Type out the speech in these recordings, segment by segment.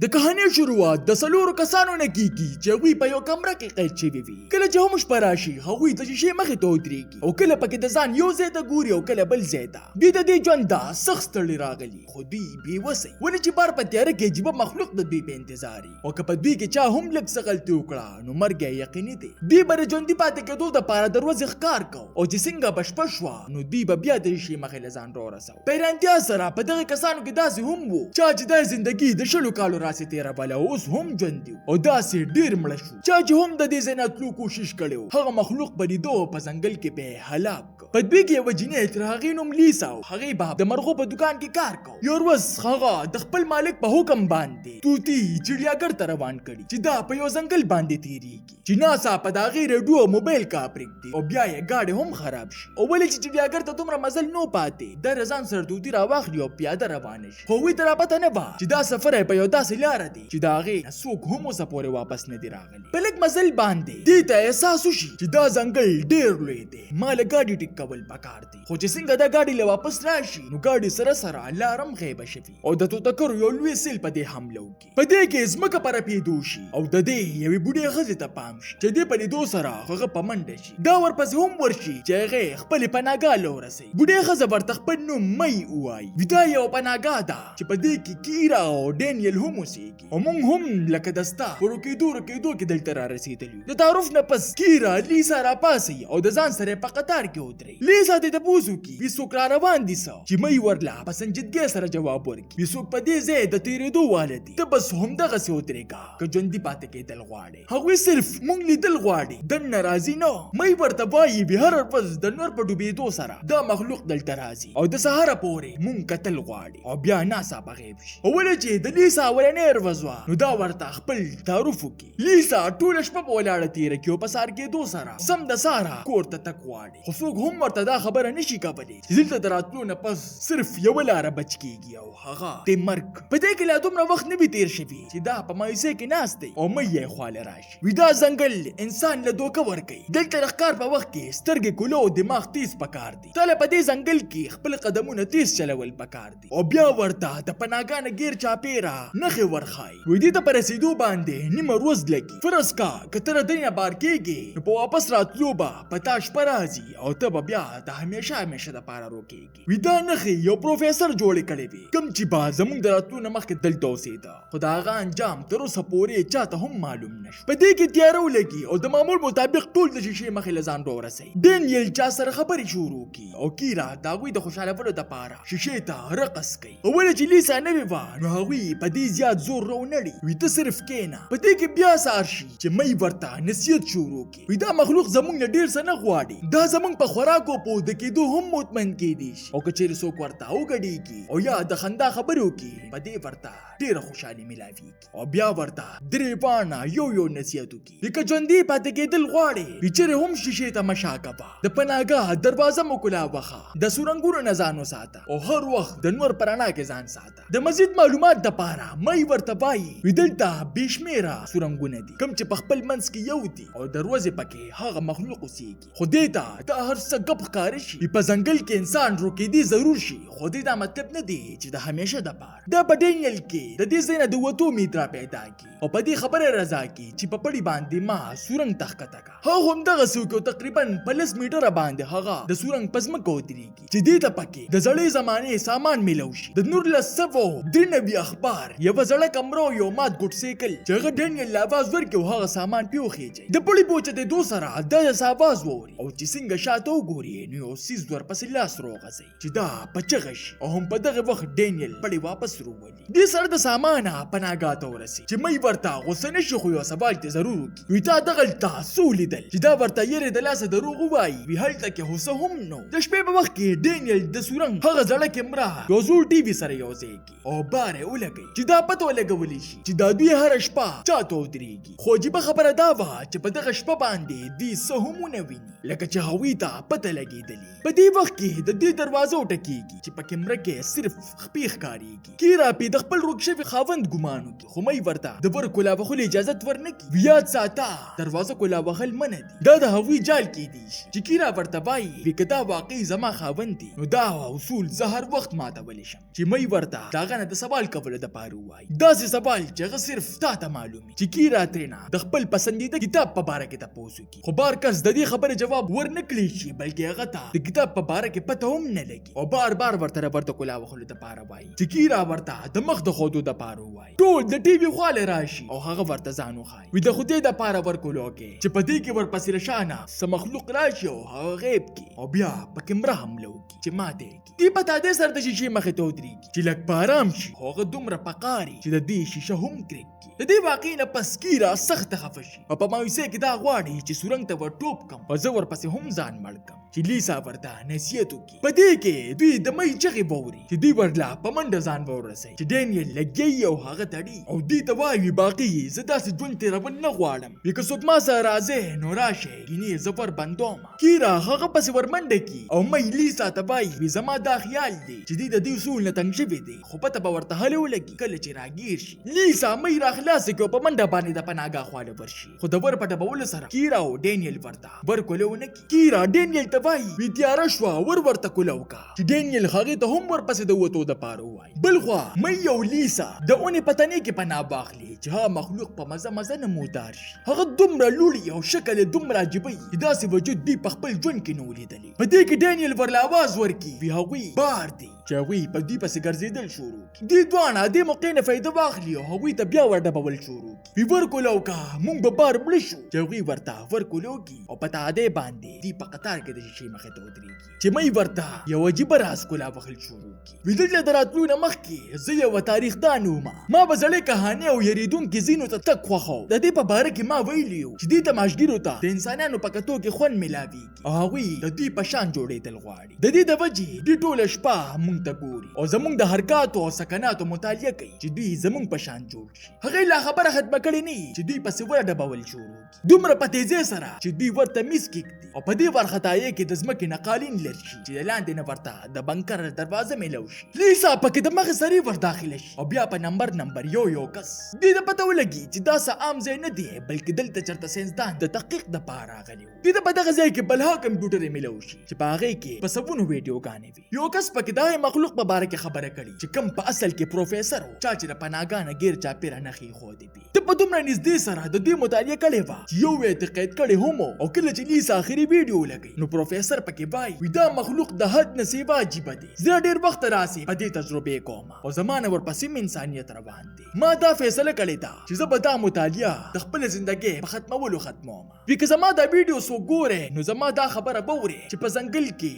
د کهانۍ شروعات د څلورو کسانو نه کیږي چې هغوی په یو کمره کې قید شوي وي. کله چې هم شپه راشي، هغوی د شیشې مخې ته ودرېږي او کله پکې د ځان یو ځای ته ګوري او کله بل ځای ته. دوی د دې ژونده سخت ستړي راغلي، خو دوی بې وسه وي، ولې چې بار په تیاره کې عجیبه مخلوق د دوی په انتظار وي او که په دوی کې چا هم لږ څه غلطي وکړه نو مرګ یې یقیني دی. دوی به د ژوندي پاتې کېدو دپاره د ورځې ښکار کوو او چې څنګه به شپه شوه نو دوی به بیا د شیشې مخې له ځان راورسوه. په حیرانتیا سره په دغه کسانو کې داسې هم وو چا چې دا زندګي د 20 کالو راسې تېروله او اوس هم ژوندي وو، او داسې ډېر مړه شو چا چې هم د دې ځای نه تلو کوشش کړی و، هغه مخلوق په لیدو په ځنګل کې به یې هلاک کړ. په دوی کې یوه جینۍ تر هغې نوم لیسا و، هغې به د مرغو په دوکان کې کار کاوه. یوه ورځ هغه د خپل مالک په حکم باندې طوطي چړیاګر ته روان کړي چې دا په یو ځنګل باندې تېرېږي چې ناڅاپه د هغې رېډیو او موبایل کار پرېږدي او بیا یې ګاډی هم خراب شي. او ولې چې چړیاګر ته دومره مزل نو پاتې، دا له ځان سره طوطي راواخلي او پیاده روانه شي. خو هغوی ته لا پته نه وه چې دا سفر یې په یو داسې لاره دی چې د هغې نه څوک هم اوسه پورې واپس نه دي راغلي. په لږ مزل باندې دې ته احساس وشي چې دا ځنګل ډېر لوی دی، ما له ګاډي ټیک کول پکار دي. خو چې څنګه دا ګاډي له واپس راشي نو ګاډي سره سره لار هم غیبه شوي او د توتکرو یو لوی سیل په دې حمله وکړي. په دې کې ځمکه په رپېدو شي او د دې یوې بوډۍ ښځې ته پام شي چې دې په لیدو سره هغه په منډه شي. دا ورپسې هم ورشي چې هغې خپلې پناهګاه له ورسوي. بوډۍ ښځه ورته خپل نوم مۍ ووایي. وي دا یوه پناهګاه ده چې په دې کې کیرا او ډینیل هم اوسېږي او موږ هم لکه د ستا په رکېدو رکېدو کې دلته را رسېدلي یو. د تعارف نه پس کیرا لیسا راپاڅوي او د ځان سره یې په قطار کې ودروي. لیسا دې تپوس وکړي وي څوک را روان دي څه؟ چې مۍ ورله په سنجیدګۍ سره جواب ورکړي وي څوک په دې ځای د تېرېدو واله دي، ته بس همدغسې ودرېږه که ژوندي پاتې کېدل غواړې. هغوی صرف موږ لیدل غواړي، دننه راځي نه. مۍ ورته وايي وي هره ورځ د نور په ډوبېدو سره دا مخلوق دلته راځي او د سهاره پورې موږ کتل غواړي او بیا ناڅاپه غیب شي. او ولې چې د لیسا اولنۍ ورځ وه نو دا ورته خپل تعارف وکړي. لیسا ټوله شپه په ولاړه تېره کړي او په سهار کېدو سره سم د سهاره کور ته تګ غواړي، خو څوک هم ورته دا خبره نه شي کولی چې دلته د راتلو نه پس صرف یوه لاره بچ کېږي او هغه دی مرګ. په دې کې لا دومره وخت نه وي تېر شوي چې دا په مایوسۍ کې ناست دی او مۍ یې خواله راشي. وي دا ځنګل انسان له دوکه ورکوي، دلته د ښکار په وخت کې سترګې کولو او دماغ تیز پکار دی. تله په دې ځنګل کې خپل قدمونه تیز چلول پکار دي او بیا ورته د پناهګاه نه ګیر چاپېره نښې ورښایي. وي دې ته په رسېدو باندې نیمه ورځ لګي. فرض کا که ته له دې نه بار کېږې نو په واپس راتلو به په تا شپه راځي او ته به بیا د همیشه همیشه دپاره روکېږې. وي دا نښې یو پروفیسر جوړې کړې وې کوم چې به زموږ د راتلو نه مخکې دلته اوسېده، خو د هغه انجام تر اوسه پورې چاته هم معلوم نه شو. په دې کې تیاره ولګي او د معمول مطابق ټول د شیشې مخې له ځان راورسوي. ډینیل چا سره خبرې شروع کړي او کیرا د هغوی د خوشحالولو دپاره شیشې ته رقص کوي. او ولې چې لیسا نوې وه نو هغوی په دې زیات زور راونړي. وي ته صرف کښېنه. په دې کې بیا سهار شي چې مۍ ورته نصیحت شروع کړي. وي دا مخلوق زمونږ نه ډېر څه نه غواړي، دا زمونږ په خوراک او په اوده کېدو هم مطمئن کېدی شي، او که چېرې څوک ورته وګډېږي او یا د خندا خبرې وکړي په دې ورته ډېره خوشحالي ملاویږي. او بیا ورته درې پاڼه یو یو نصیحت وکړي وي که ژوندي پاتې کېدل غواړې وي چېرې هم شیشې ته مه شا کوه، د پناهګاه دروازه مو کلا وښه، د سورنګونو نه ځان وساته او هر وخت د نور په رڼا کې ځان ساته. د مزید معلومات دپاره مۍ ورته وایي وي دلته بې شمېره سورنګونه دي کوم چې په خپل منځ کې یو دي او د ورځې پکې هغه مخلوق اوسېږي، خو دې ته دا هر څه ګپ ښکاره شي وي په ځنګل کې انسان روکېدی ضرور شي، خو دې دا مطلب نه دی چې د همیشه دپاره. دا په ډینیل کې د دې ځای نه د وتو امید را پیدا کړي او په دې خبره رضا کړي چې په پړي باندې ما سورنګ ته ښکته کړه. هغه همدغسې وکړي او تقریبا په 10 میټره باندې هغه د سورنګ په ځمکه ودرېږي چې دې ته پکې د زړې زمانې سامان میلاو شي. د 1993 اخبار، یوه زړه کمره او یو مات ګوټ سیکل چې هغه ډینیل له اواز ورکړي او هغه سامان پرې وخېژوي. د پړي په اوچتېدو سره دا داسې اواز واوري او چې څنګه شاته وګوري نو یو څیز ورپسې لاس روغځوي چې دا په چغه شي او هم په دغه وخت ډینیل پړی واپس روولي. دې سره د سامانه پناهګاه ته ورسي چې مۍ ورته غوسه نه شي خو یو سوال ته ضرور وکړي. وي تا دغلته څه ولیدل چې دا ورته یرې د لاسه دروغ ووایي؟ وي هلته کې هوسه هم نه و. د شپې په وخت کې ډینیل د سورنګ هغه زړه کیمره یو زوړ ټي وي سره یو ځای کړي او بار یې ولګوي چې دا پته ولګولی شي چې دا دوی هره شپه چاته ودرېږي. خو عجیبه خبره دا وه چې په دغه شپه باندې دوی څه هم ونه ویني، لکه چې هغوی ته پته پته لګېدلې. په دې وخت کې د دې دروازه وټکېږي چې په کیمره کې صرف خپې ښکارېږي. کیرا پې د خپل ورک شوي خاوند ګمان وکړي، خو مۍ ورته د ور کولا وهلو اجازت ورنه کړي. ویاد ساته، دروازه کولا وهل منع دي، دا د هغوی جال کېدی شي. چې کیرا ورته وایي وي که دا واقعي زما خاوند دی نو دا اصول زه هر وخت ماتولی شم. چې مۍ ورته د هغه نه د سوال کولو دپاره ووایي، داسې سوال چې هغه صرف تا ته معلوم وي. چې کیرا ترېنه د خپل پسندیده کتاب په باره کې تپوس وکړي، خو بار کس د دې خبرې جواب ورنه کړی شي، بلکې هغه ته د کتاب په باره کې پته هم نه لګي او بار بار ورته ربر د کلا وهلو دپاره وایي. چې کیرا ورته د مخ د ښودو دپاره ووایي، ټول د ټي وي خواله راشي او هغه ورته ځان وښایي. وي د خدای دپاره ورکولو کې چې په دې کې ورپسې له شا نه څه مخلوق راشي او هغه غیب کړي او بیا په کیمره حمله وکړي چې ماته یې کړي. دی په تادې سره د شیشې مخې ته ودرېږي چې لږ په ارام شي، خو هغه دومره په قار چې د دې شیشه هم کرېک کړي. د دې واقعې نه پس کیرا سخته خفه شي او په مایوسۍ کې دا غواړي چې سورنګ ته ور ټوپ کم او زه ورپسې هم ځان مړ کم. چې لیسا ورته نصیحت وکړي. په دې کې دوی د مۍ چغې واوري چې دوی ورله په منډه ځان ورسوي چې ډینیل لګیي او هغه تړي او دوی ته وایي باقي زه داسې ژوند تېرول نه غواړم، وي که څوک ما سره راځی نو راشئ، ګینې زه ور بندوم. کیرا هغه پسې ورمنډه کړي او مۍ لیسا ته وایي وي زما دا خیال دی چې دوی د دې اصول نه تنګ شوي دي، خو پته به ورته هله ولګي کله چې راګیر شي. لیسا مۍ راخلاصه کړي او په منډه باندې د پناهګاه خواله ورشي، خو د ور په ډبولو سره کیرا او ډینیل ورته ور کوله ونه کړي. کیرا ډینیل ته وایي وي تیاره شوه، ور ورته کوله وکړه، چې ډینیل هغې ته هم ورپسې د وتو دپاره ووایي. بلخوا مۍ او لیسا د اونې په تنې کې پناه واخلي چې هغه مخلوق په مزه مزه نمودار شي. هغه دومره لوړ او شکل یې دومره عجیبه وي چې داسې وجود دوی په خپل ژوند کې نه و لیدلی. په دې کې ډینیل ورله اواز ورکړي وي هغوی بار دی، چې هغوی په دوی پسې ګرځېدل شروع کړي. دوی دواړه دې موقع نه فایده واخلي او هغوی ته بیا ور ډبول شروع کړي. وي ورکوله وکړه، موږ به بار مړه شو، چې هغوی ورته ورکوله وکړي او په تعدې باندې دوی په قطار کې د شیشې مخې ته ودرېږي چې مۍ ورته یو عجیبه راز کولا وهل شروع کړي. وي دلته د راتلو نه مخکې زه یوه تاریخدان وم، ما به زړې کهانې او یریدونکي ځینو ته تګ خوښاوه. د دې په باره کې ما ویلي وو چې دې تماشګیرو ته د انسانانو په کتو کې خوند میلاویږي او هغوی د دوی په شان جوړېدل غواړي. د دې د وجې دوی ټوله شپه موږ ته ګوري او زموږ د حرکاتو او سکناتو مطالعه کوي چې دوی زموږ په شان جوړ شي. هغې لا خبره ختمه کړې نه چې دوی پسې ور ډبول شروع کړي، دومره په تیزۍ سره چې دوی ورته میز کېږدي او په دې وارخطایۍ کې د ځمکې نه قالین لر شي چې د لاندې نه ورته د بنکر دروازه میلاو شي. لیسا پکې د مخې سرې ور داخله شي او بیا په نمبر نمبر یو یو کس دوی ته پته ولګي چې دا څه عام ځای نه دی، بلکې دلته چېرته ساینسدان د تحقیق دپاره راغلی و. دوی ته په دغه ځای کې بلها کمپیوټرې میلاو شي چې په هغې کې په سوونو ویډیوګانې وي. یو کس پکې د هغې مخلوق په باره کې خبره کړې چې کوم په اصل کې پروفیسر و، چا چې د پناهګاه نه ګیر چاپېره نښې ایښودې وې. ده په دومره نږدې سره د دوی مطالعه کړې وه چې یو یې ترې قید کړی هم و. او کله چې لیسا اخري ویډیو ولګوي نو پروفیسر پکې وایي وي دا مخلوق د حد نه سیوا عجیبه دی، زه ډېر وخت راسې په دې تجربې کوم او زما نه ورپسې هم انسانیت روان دی. ما دا فیصله کړې ده چې زه به دا مطالعه د خپلې زندګۍ په ختمولو ختموم. وي که زما دا ویډیو څوک ګورې نو زما دا خبره به اورې چې په ځنګل کې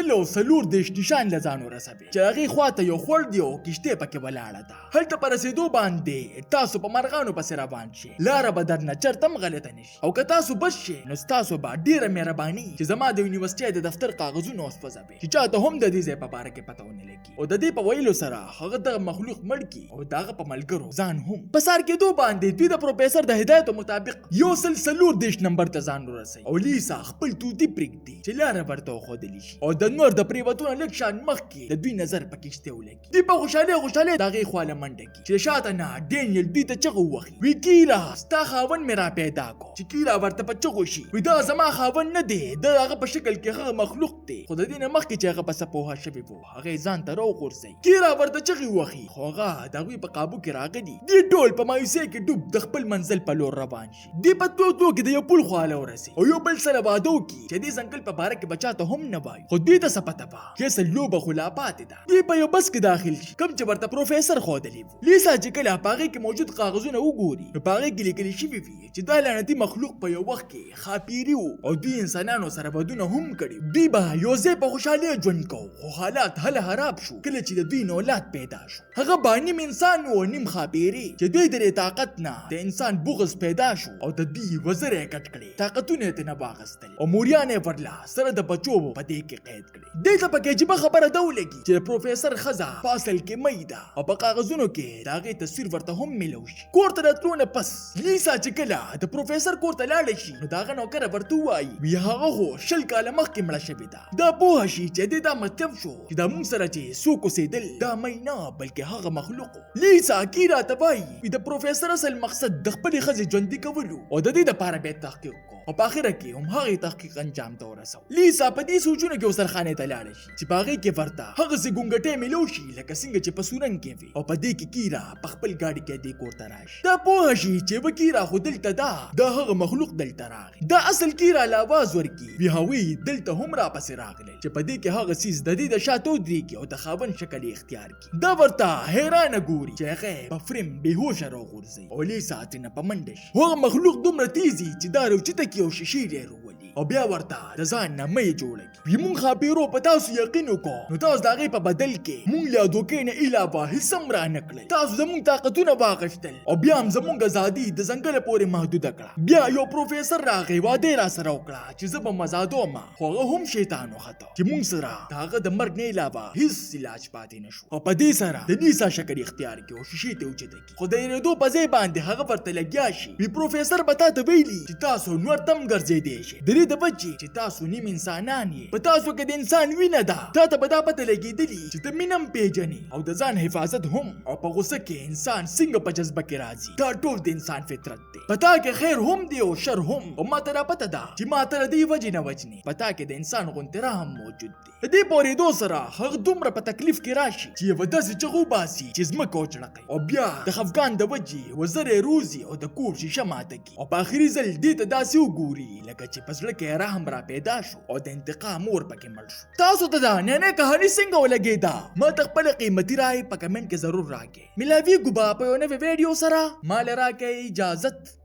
134 نشان له ځان ورسوي چې هغې خوا ته یو خوړ دی او کښتۍ پکې ولاړه ده. هلته په رسېدو باندې تاسو په مرغانو پسې روان شئ، لاره به درنه چېرته هم غلطه نه شي. او که تاسو بچ شئ نو ستاسو به ډېره مهرباني چې زما د یونیورسټۍ د دفتر کاغذونه وسوځوئ چې چاته هم د دې ځای په باره کې پته ونه لګي. او د دې په ویلو سره هغه دغه مخلوق مړ کړي او د هغه په ملګرو ځان هم. په سار کېدو باندې دوی د پروفیسر د هدایتو مطابق 134 نمبر ته ځان ورسوي او لیسا خپل توتي پرېږدي چې لاره ورته وښودلی شي. او د نور د پرېوتو نه لږ شان مخکې د دوی نظر په کښتۍ ولګي. دوی په خوشحالۍ خوشحالۍ د هغې خوا له منډه کړي چې شاته نه ډینیل دوی ته چغه ووهي وي کیرا ستا خاوند مې را پیدا کو. چې کیرا ورته په چغو شي وي دا زما خاوند نه دی، د هغه په شکل کې هغه مخلوق دی. خو د دې نه مخکې چې هغه په څه پوهه شوې وو هغه یې ځان ته راوغورځوي. کیرا ورته چغې ووهي خو هغه د هغوی په قابو کې راغلي. دوی ټول په مایوسۍ کې ډوب د خپل منزل په لور روان شي. دوی په تلو تلو کې د یو پل خواله ورسي او یو بل سره واده وکړي چې دې ځنګل په باره کې به چاته هم نه وایو، خو دوی ته څه پته وه چې اصل لوبه خو لا پاتې ده. دوی په یو بس کې داخل شي کوم چې ورته پروفیسر ښودلی و. لیسا چې کله په هغې کې موجود کاغذونه وګوري نو په هغې کې لیکل شوي وي چې دا لعنتي مخلوق په یو وخت کې ښاپېري وو او دوی انسانانو سره ودونه هم کړي. دوی به یو ځای په خوشحالۍ ژوند کوو، خو حالات هله خراب شو کله چې د دوی نه اولاد پیدا شو. هغه به نیم انسان و نیم ښاپېري چې دوی د دې طاقت نه د انسان بغض پیدا شو او د دوی وزرې یې کټ کړې، طاقتونه یې ترې نه واخیستل او موریان یې ورله سره د بچو په دې کې قید کړې. دې ته پکې عجیبه خبره ده ولګي کړي چې د پروفیسر ښځه په اصل کې مۍ ده او په کاغذونو کې د هغې تصویر ورته هم میلو شي. کور ته راتلو نه پس لیسا چې کله د پروفیسر کور ته لاړه شي نو د هغه نوکره ورته ووایي وي هغه خو 20 کاله مخکې مړه شوې ده. دا پوهه شي چې دې دا مطلب شو چې دا مونږ سره چې څوک اوسېدل دا مۍ نه بلکې هغه مخلوق. لیسا کیرا ته وایي د پروفیسر اصل مقصد د خپلې ښځې ژوندي کولو او د دې دپاره بیا تحقیق کو او په اخره کې هم هغې تحقیق انجام ته ورسو. لیسا په دې سوچونو کې غسلخانې ته لاړه شي چې په هغې کې ورته هغسې ګونګټی میلو شي لکه څنګه چې په سورنګ کې وي او په دې کې کیرا په خپل ګاډي کې دې کور ته راشي. دا پوهه شي چې وه کیرا خو دلته ده، دا هغه مخلوق دلته راغی. دا اصل کیرا له اواز ورکي وي هغوی دلته هم راپسې راغلل چې په دې کې هغه څیز د دې د شا ته ودرېږي او د خاوند شکل یې اختیار کړي. دا ورته حیرانه ګوري چې هغه په فریم بېهوشه راغورځوي او لیسا ترېنه په منډه شي. هغه مخلوق دومره تیزي چې دا راوچته کړي او شیشې یې راولي او بیا ورته د ځان نه مۍ جوړه کړي. وي مونږ ښاپېرو په تاسو یقین وکړو نو تاسو د هغې په بدل کې مونږ له دوکې نه علاوه هېڅ هم رانه کړل. تاسو زمونږ طاقتونه واخیستل او بیا هم زمونږ ازادي د ځنګله پورې محدوده کړه. بیا یو پروفیسر راغی واده یې راسره وکړه چې زه به مزادوم، خو هغه هم شیطان وخته چې مونږ سره د هغه د مرګ نه علاوه هېڅ علاج پاتې نه شو او په دې سره د لیسا شکل اختیار کړي او شیشې ته اوچته کړي. خو د یریدو په ځای باندې هغه ورته لګیا شي وي پروفیسر به تا ته ویلي چې تاسو نور تم ګرځېدی شئ، د دې د وجې چې تاسو نیم انسانان یې، په تاسو کې د انسان وینه ده، تا ته به دا پته لګېدلي چې ته مینه هم پېژنې او د ځان حفاظت هم، او په غوسه کې انسان څنګه په جذبه کې راځي، دا ټول د انسان فطرت دی. په تا کې خیر هم دی او شر هم، او ما ته دا پته ده چې ما ته له دې وجې نه وژنې، په تا کې د انسان غوندې رحم موجود دی. د دې په اورېدو سره هغه دومره په تکلیف کې راشي چې یوه داسې چغه وباسي چې ځمکه وچړقوي او بیا د خفګان د وجې وزرې روزي او د کور شیشه ماته کړي او په اخري ځل دې ته داسې وګوري لکه چې په زړه کې رحم را پیدا شو او د انتقام اور پکې مړ شو. تاسو ته دا ننۍ کهاني څنګه ولګېده؟ ما ته خپله قیمتي رای په کمنټ کې ضرور راکړئ. ملاویږو به په یو نوې ویډیو سره. ما له راکړئ اجازت.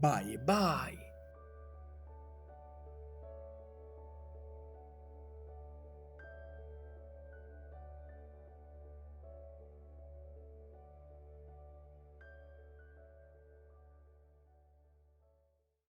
بای بای.